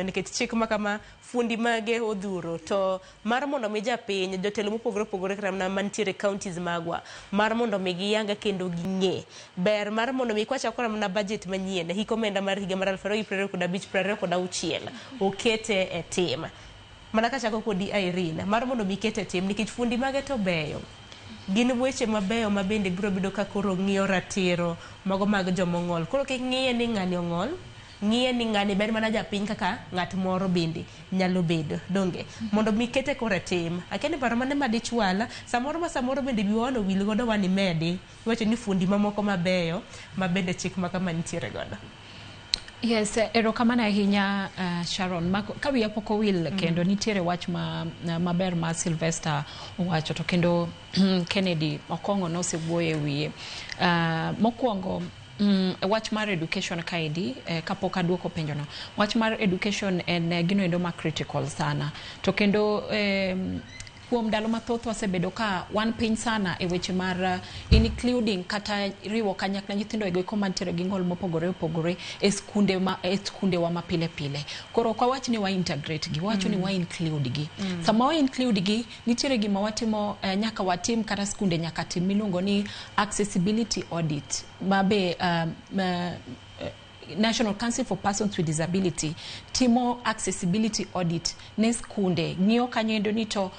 kanyo nikech chik ma kama fundi mage odhuro to mar mondo mi japiny jotelo mopogore opogore kata mana mantiere counties magwa mar mondo mi giyanga kendo ging'e ber mar mondo mi kwachako kata mana budget manyien hik omenda mar higa mar 2025 26 okete e tim. Mana kachako kodi Irene, mar mondo mi kete e tim nikech fundi mage to beyo. Gin weche mabeyo ma bende biro bedo ka koro ng'iyo ratiro mago mag jomong'ol. Koro kik ng'iye ni ng'ani ong'ol, ng'iye ni ng'ani ber mana japiny kaka ng'at moro bende nyalo bedo. Donge? Mondo mi kete koro e tim. Akia ni paro mane ma dichwal, samoro ma samoro bende wiwa owil godo wani medi. Iwacho ni fundi mamoko mabeyo ma bende chik ma kama nitiere godo. Yes, erokamano ahinya Sharon. Mako, ka wiya pok owil kendo nitiere wach ma maber ma Sylvester owacho to kendo Kennedy Okong'o nosewuoyo e wiye. Mokwongo wach mar education kaendi kapok aduoko penjono. Wach mar education en gino endo ma critical sana. To kendo kuom ndalo mathoth wasebedo ka wan piny sana e weche mar including kata riwo kanyakla nyithindo ego eko mantiere gi ng'ol mopogore opogore e skunde ma e skundewa ma pile pile. Koro ok wawach ni wa integrate gi, wawacho ni wa include gi. Sama wa include gi, nitiere gima watimo nyaka watim kata skunde nyaka tim miluongo ni accessibility audit ma be National Council for Persons with Disability timo accessibility audit ne skunde ng'iyo kanyo endo ni to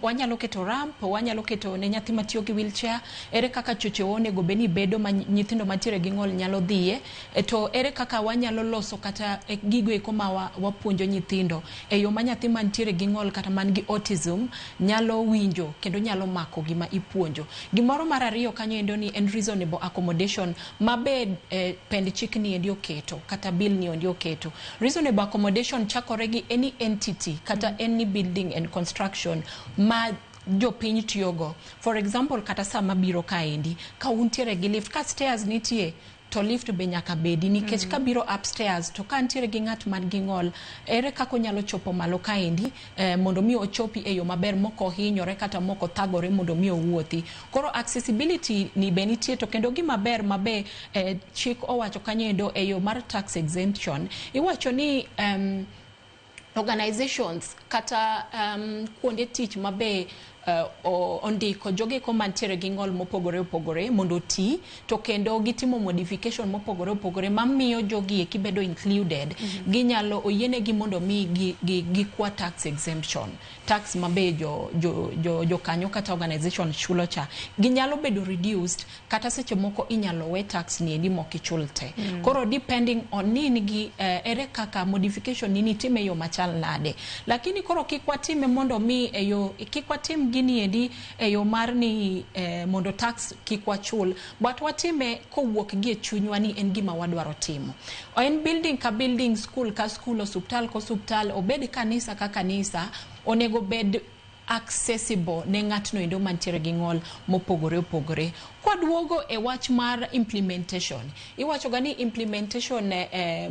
wanyalo keto ramp wanyalo keto ne nyathi matiyo gi wheelchair ere kaka chochewa onego bed ni bedo ma nyithindo mantiere gi ng'ol nyalo dhiye e to ere kaka wanyalo loso kata gigo eko ma wapuonjo nyithindo e yo ma nyathi mantiere gi ng'ol kata man gi autism nyalo winjo kendo nyalo mako gima ipuonjo. Gimoro mar ariyo kanyo endo ni en reasonable accommodation ma be pend chik ni endi oketo kata bill ni endi oketo. Reasonable accommodation chakore gi any entity kata any building and construction ma jopiny tiyogo. For example, kata sama biro kaendi, ka untiere gi lift, ka stairs nitie, to lift be nyaka bedi nikech kabiro upstairs to ka ntiere gi ng'at man gi ng'ol ere kaka onyalo chopo malo kaendi mondo mi ochopi e yo maber mok ohinyore kata mok othagore mondo mi owuothi. Koro accessibility ni be nitie to kendo gima ber ma be chik owacho kanyo endo e yo mar tax exemption iwacho ni organizations kata kuonde tich mabe ondiko jogo mantiere gi ng'ol mopogore opogore mondo oti to kendo gitimo modification mopogore opogore mamiyo jogi eki bedo included ginyalo oyienegi mondo mi gikwa tax exemption tax mabe jo jokanyo kata organization chulo cha ginyalo bedo reduced kata seche moko inyalo we tax ni endi mok ichul te. Koro depending on ni nigi ere kaka modification ni nitime e yo machal nade lakini koro kik watime mondo mi e yo kik watim gini endi e yo mar ni mondo tax kik wachul but watime kowuok gi e chunywa ni en gima wadwaro timo en building ka building school ka school osuptal ka osuptal obed kanisa ka kanisa onego bed accessible ne ng'atno endo mantiere gi ng'ol mopogore opogore. Kwaduogo e wach mar implementation, iwacho ga ni implementation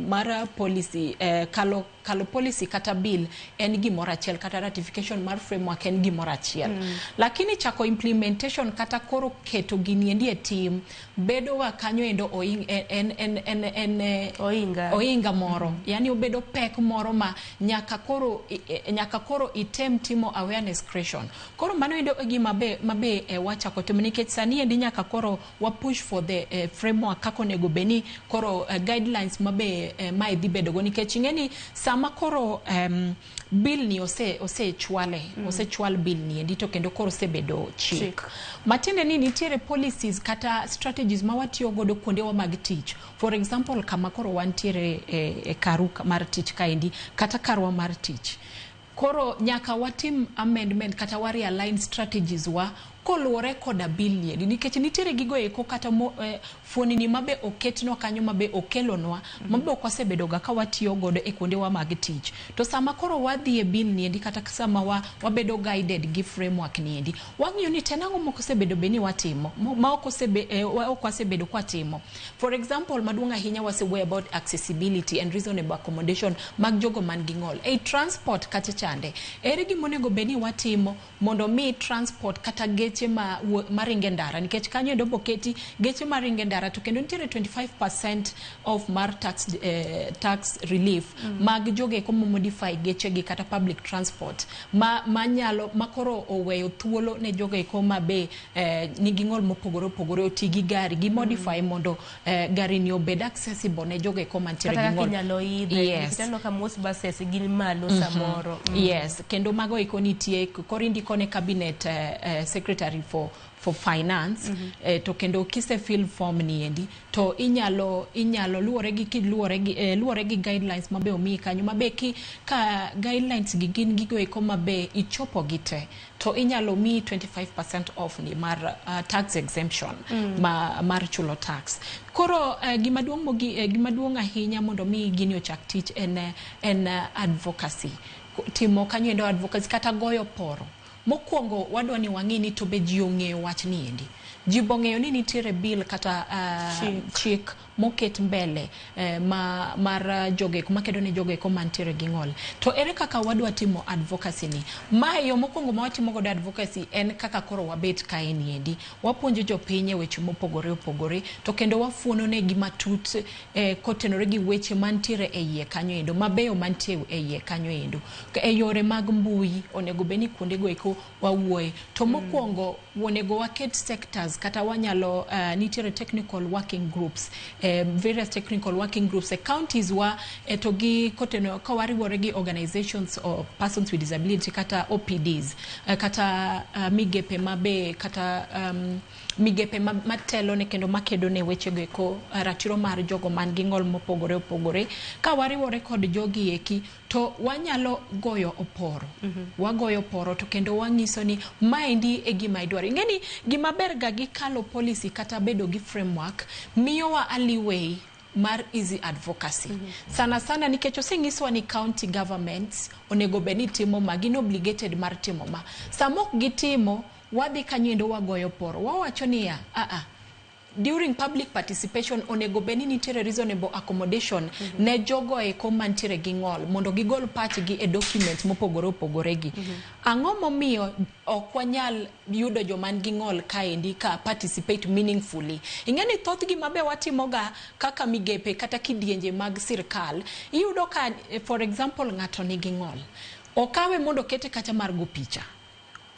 mar policy kalo policy kata bill en gimoro achiel kata ratification mar framework en gimoro achiel. Lakini chako implementation kata koro keto gini endi e tim bedo ga kanyo endo oing, en Oinga. Oinga moro yani obedo pek moro ma nyaka koro item timo awareness creation koro mano endo e gima be mabe wachako timo nikech sani endi nyaka koro wa push for the framework kaka onego bed ni koro guidelines mabe mae dhi bedo go nikech ing'e ni sama koro bill ni osechwale osechwal bill ni endi to kendo koro osebedo chik Chik. Matiende ni nitiere policies kata strategies ma watiyo godo kuondewa mag tich for example kama koro wantiere e karu mar tich kaendi kata karwa mar tich koro nyaka watim amendment kata wa realign strategies wa koluwore koda bill ni endi nikech nitiere gigo eko kata fuonini mabe oketnwa kanyo mabe okelonwa mabe ok wasebedo ga ka watiyo godo e kuondewa mag tich to sama koro wadhi e bill ni endi kata sama wabedo guided gi framework ni endi wang'iyo ni to nang'o mok osebedo bed ni watimo ma ok wasebedo kwatimo for example maduong' ahinya wasewuoyo about accessibility and reasonable accommodation mag jogo man gi ng'ol ei transport kacha chande ere gima onego bed ni watimo mondo mi transport kata geche geche ma maringe ndara, nikech kanyo endo boketi geche maringe ndara, to kendo nitiere 25% off mar tax relief mag jogo eko modify geche gi kata public transport ma manyalo makoro oweyo thuolo ne jogo eko ma be nigi ng'ol mopogore opogore oti gi gari gi modify mondo gari ni obed accessible ne jogo eko mantiere kata gi kaka ng'ol. Inyalo idhe. Ineno ka most buses gin malo samoro. Yes, kendo mago eko nitie koro indiko ne cabinet secretary for finance, to kendo kise fill form ni endi to inyalo luwore gi guidelines mabe omiyi kanyo, mabe ki ka guidelines gi gin gigo eko mabe ichopo gi te, to inyalo miyi 25% off ni mar tax exemption ma mar chulo tax. Koro gima duong' ahinya mondo mi gini ochak tich en advocacy. Timo kanyo endo advocacy kata goyo poro. Mokwongo wadwa ni wang'e ni to be ji ong'eyo wach ni endi. Ji bong'eyo ni nitiere bill kata Chik. Chik moket mbele ma mar jogo eko makedo ne jogo eko mantiere gi ng'ol. To ere kaka wadwa timo advocacy ni? Mae yo mokwongo ma watimo godo advocacy en kaka koro wabet kae ni endi. Wapuonjo jopiny e weche mopogore opogore, to kendo wafuono negi matut kotenore gi weche mantiere e iye kanyo endo, mabeyo mantie e iye kanyo endo. E yore mag mbui onego bed ni kuondego eko wawuoye. To mokwongo onego waket sectors kata wanyalo nitiere technical working groups, various technical working groups e counties wa to gi koteno ka wariwore gi organizations of persons with disability kata OPDs, kata migepe mabe kata migepe matelo ne kendo makedo ne weche go eko ratiro mar jogo man gi ng'ol mopogore opogore. Ka wariwore kod jogi eki to wanyalo goyo oporo. Wagoyo oporo to kendo wang'iso ni maendi e gima idwaro. Ing'e ni gima ber ga gi kalo policy kata bedo gi framework miyowa a leeway mar easy advocacy. Sana sana nikech oseng'iswa ni county governments onego bed ni timo ma, gin obligated mar timo ma. Sama ok gitimo, wadhi kanyo endo wagoyo poro. Wawacho niya, a a during public participation onego bed ni nitiere reasonable accommodation ne jogo eko mantiere gi ng'ol mondo gigol pachgi e documents mopogore opogore gi. Ang'o momiyo ok wanyal yudo joman gi ng'ol kaendi ka participate meaningfully? Ing'e ni thoth gima be watimoga kaka migepe kata kidienje mag sirkal, iyudo ka for example ng'ato nigi ng'ol. Okawe mondo okete kacha mar go picha.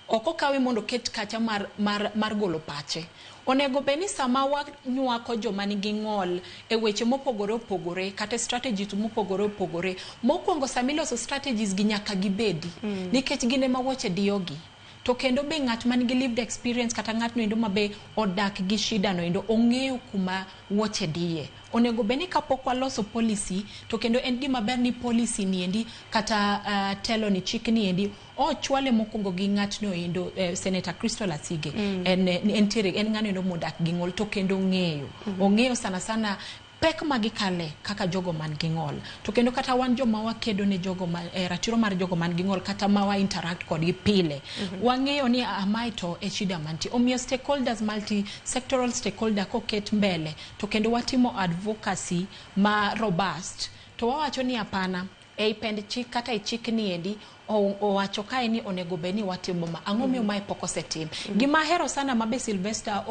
Ok okawe mondo oket kacha mar golo pache. Onego bed ni sama wanywako joma nigi ng'ol e weche mopogore opogore kata strategies mopogore opogore, mokwongo sama iloso strategies gi nyaka gibedi nikech gin ema wuoche diyogi. To kendo be ng'at man gi lived experience kata ng'atno endo ma be odak gi shida no endo ong'eyo kuma wuoche diye. Onego bed ni kapok waloso policy, to kendo en gima ber ni policy ni endi kata telo ni chik ni endi ochwale mokwongo gi ng'atno endo, Senator Crystal Asige. En entiere en ng'ano endo modak gi ng'ol to kendo ong'eyo. Ong'eyo sana sana pek ma gikale kaka jogo man gi ng'ol. To kendo kata wan joma wakedo ne jogo ma, ratiro mar jogo man gi ng'ol kata ma wa interact kodgi pile. Wang'eyo ni mae to e shida mantie. Omiyo stakeholders, multi sectoral stakeholder koket mbele to kendo watimo advocacy ma robust, to wawacho ni hapana, ei pend chik kata e chik ni endi owacho kae ni onego bed ni watimo ma. Ang'o miyo mae pok osetim? Gima ahero sana mabe Sylvester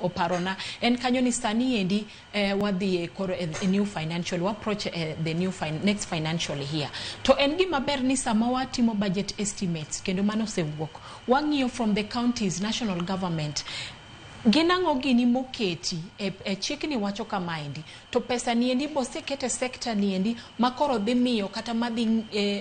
oparona en kanyo ni sani endi wadhi e koro e new financial, wa approach the new next financial year. To en gima ber ni sama watimo budget estimates, kendo mano osewuok, wang'iyo from the counties, national government, gin ang'o gini moketi e chikni wacho kamaendi, to pesa niendi boseket e sector niendi makoro dhi miyo kata madhi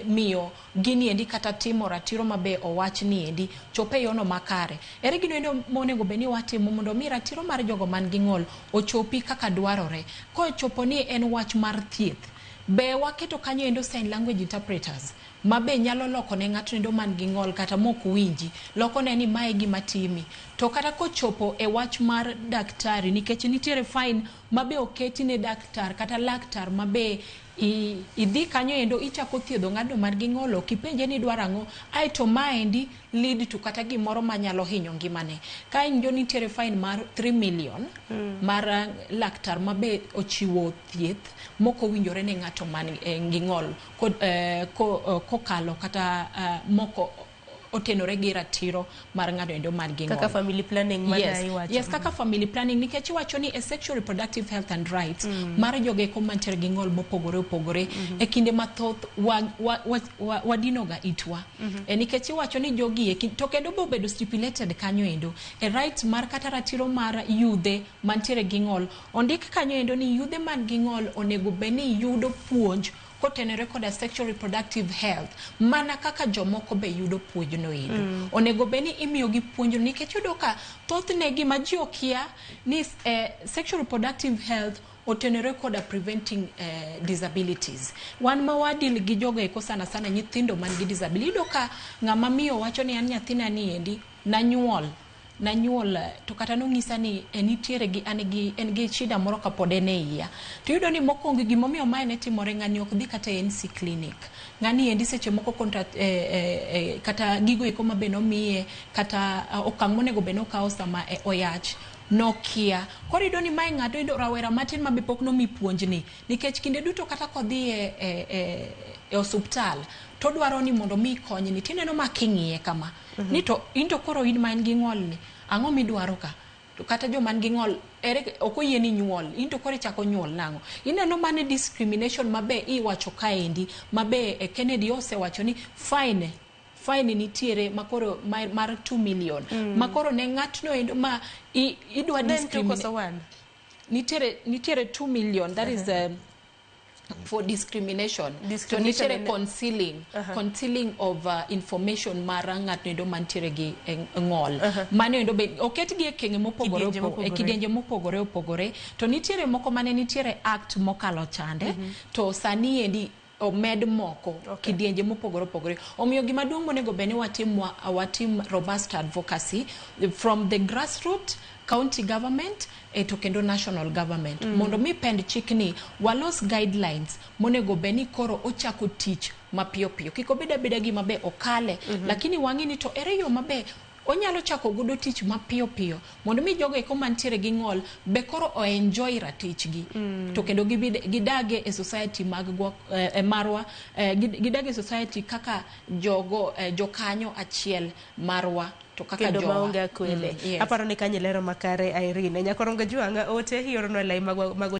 miyo gini endi kata timo ratiro mabe owach niendi chope e yono makare. Ere gino endo monego bed ni watimo mondo mi ratiro mar jogo man gi ng'ol ochopi kaka dwarore? Kochopo ni en wach mar thieth, be waketo kanyo endo sign language interpreters mabe nyalo loko ne ng'ato endo man gi ng'ol kata mok winji, loko ne ni mae gima timi. To kata kochopo e wach mar daktari, nikech nitiere fine mabe oketi ne daktar kata laktar mabe idhi kanyo endo ichako thiedho ng'atno man gi ng'ol, ok ipenje ni idwaro ang'o, aeto maendi lead to kata gimoro manyalo hinyo ngimane. Ka injo nitiere fine mar 3 million mar laktar mabe ochiwo thieth mok owinjore ne ng'ato man gi ng'ol kokalo kata moko otenore gi ratiro mar ng'ato endo man gi Kaka ng'ol. family planning mana Yes, iwacho. yes, kaka family planning, nikech iwacho ni e sexual reproductive health and rights mar jogo eko mantiere gi ng'ol mopogore opogore, e kinde mathoth wadinoga itwa nikech iwacho ni jogi eki to kendo be obedo stipulated kanyo endo e right mar kata ratiro mar yudhe mantiere gi ng'ol. Ondik kanyo endo ni yudhe man gi ng'ol onego bed ni yudo puonj kotenore koda sexual reproductive health mana kaka jomoko be yudo puonjno endo. Onego bed ni imiyogi puonjno, nikech iyudo ka thothne gima ji okia ni sexual reproductive health otenore koda preventing disabilities. Wan ma wadil gi jogo eko, sana sana nyithindo man gi disability, iyudo ka ng'ama miyo wacho ni an nyathina ni endi nanyuol to kata nong'isa ni nitiere gi an gi en gi shida moro kapod en e iya. To iyudo ni mokwongo gimomiyo mae ne timore, ng'ani ok dhi kata e NC clinic. Ng'ani endi seche moko contract kata gigo eko ma be nomiye kata okang' monego bed nokawo sama oyach nokia. Koro iyudo ni mae ng'ato, iyudo rawera matin ma be pok nomi puonjni, nikech kinde duto kata kodhi e osuptal todwaro ni mondo mi konyni, tineno ma king'iye kama ni to in to koro in ma in gi ng'ol ni, ang'o midwaro ka? To kata joma nigi ng'ol ere ok oyie ni nyuol, in to koro ichako nyuol nang'o? Ineno mane discrimination mabe iwacho kaendi, mabe Kennedy osewacho ni fine nitiere makoro mar 2 million makoro ne ng'atno endo ma idwa Ne en two discriminate. koso one? Nitiere 2 million, that is for discrimination. To Discrimination nitiere concealing concealing of information mar ng'atno endo mantiere gi ng'ol. Mano endo be oketgi e kenge mopogore Kidienje e mopogore. Kidienje mopogore opogore. To nitiere moko mane nitiere act mokalo chande, to sani endi omed moko kidienje mopogore opogore. Omiyo gima duong' monego bed ni watim, watim robust advocacy from the grassroot, county government to kendo national government mondo mi pend chikni walos guidelines monego bed ni koro ochako tich mapiyo piyo, kik obed abeda gima be okale, lakini wang'i ni to ere yo mabe onyalo chako godo tich mapiyo piyo mondo mi jogo eko mantiere gi ng'ol be koro o-enjoy ratichgi to kendo gidage e society mag marwa, gidage e society kaka jogo jokanyo achiel marwa to kaka Kendo jowa. Maonge akwede. Yes. Aparo ni kanyo ilero makare, Irene Nyakorongo Jwang'. Ote ioronwa e lai magwa mag.